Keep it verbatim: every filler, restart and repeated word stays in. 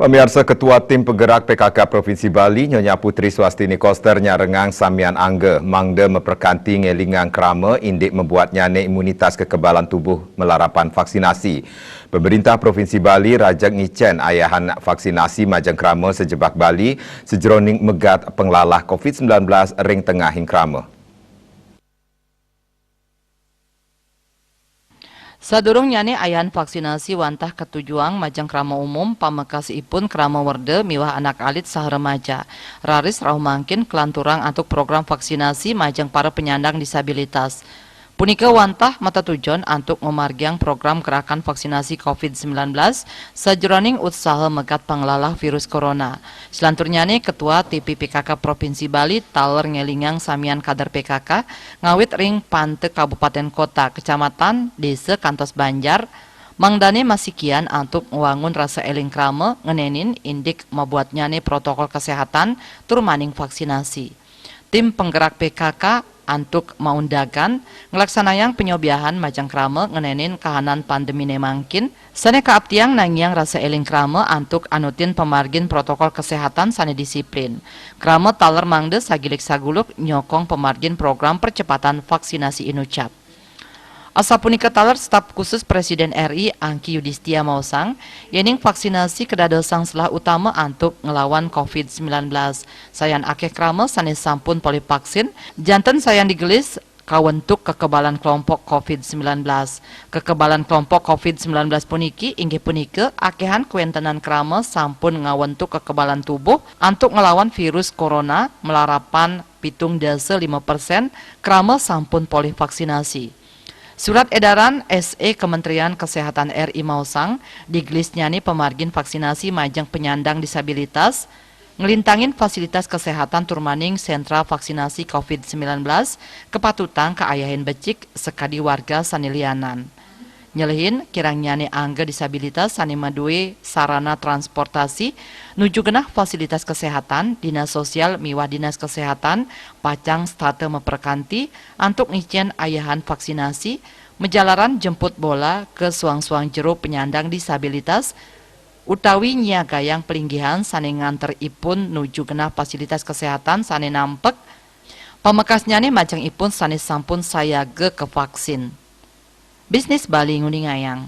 Pamiarsa, Ketua Tim Penggerak P K K Provinsi Bali, Nyonya Putri Swastini Koster, nyarengang samian angga mangda maperkanti ngelingang krama indik mabuatnyane imunitas kekebalan tubuh malarapan vaksinasi. Pemerintah Provinsi Bali rajeg ngicen ayahan vaksinasi majeng krama sajebag Bali sajeroning megat panglalah covid sembilan belas ring tengahing krama. Sadurungnyane ayahan vaksinasi wantah katujuang majeng krama umum, pamekasipun krama werda miwah anak alit saha remaja. Raris rauh mangkin kalanturang antuk program vaksinasi majeng para penyandang disabilitas. Punika wantah matetujon antuk mamargiang program gerakan vaksinasi covid sembilan belas sajeroning utsaha megat panglalah virus corona. Salanturnyane, Ketua T P P K K Provinsi Bali taler ngelingang samian kader P K K, ngawit ring panta kabupaten kota, kecamatan, desa, kantos banjar, mangdane masikian antuk ngwangun rasa eling krama ngenenin indik mabuatnyane protokol kesehatan tur maning vaksinasi. Tim penggerak P K K antuk maundagan nglaksanayang panyobiahan majeng krama ngenenin kahanan pandemine mangkin, sane kaaptiang nangiang rasa eling krama antuk anutin pamargin protokol kesehatan sane disiplin. Krama taler mangda sagilik saguluk nyokong pamargin program percepatan vaksinasi inucap. Asapunika taler staf khusus Presiden R I Angki Yudhistia maosang, yening vaksinasi kadadosang selah utama antuk nglawan covid sembilan belas. Sayan akeh krama sane sampun polih vaksin, janten sayan digelis kawentuk kekebalan kelompok covid sembilan belas. Kekebalan kelompok covid sembilan belas puniki inggih punika akehan kawentenan krama sampun ngawentuk kekebalan tubuh antuk nglawan virus corona malarapan pitung dasa lima persen krama sampun polih vaksinasi. Surat edaran S E Kementerian Kesehatan R I maosang, digelisnyane pamargin vaksinasi majeng penyandang disabilitas, nglintangin fasilitas kesehatan tur maning sentra vaksinasi covid sembilan belas, kapatutang kaayahin becik sakadi warga sane lianan. Nyelehin, kirangnyane angga disabilitas sane madue sarana transportasi nuju genah fasilitas kesehatan, Dinas Sosial miwah Dinas Kesehatan pacang setata maperkanti antuk ngicen ayahan vaksinasi, majalaran jemput bola ka suang-suang jero penyandang disabilitas, utawi nyiagayang palinggihan sane nganter ipun nuju genah fasilitas kesehatan sane nampek, pamekasnyane majeng ipun sane sampun sayaga kavaksin. Bisnis Bali nguningayang.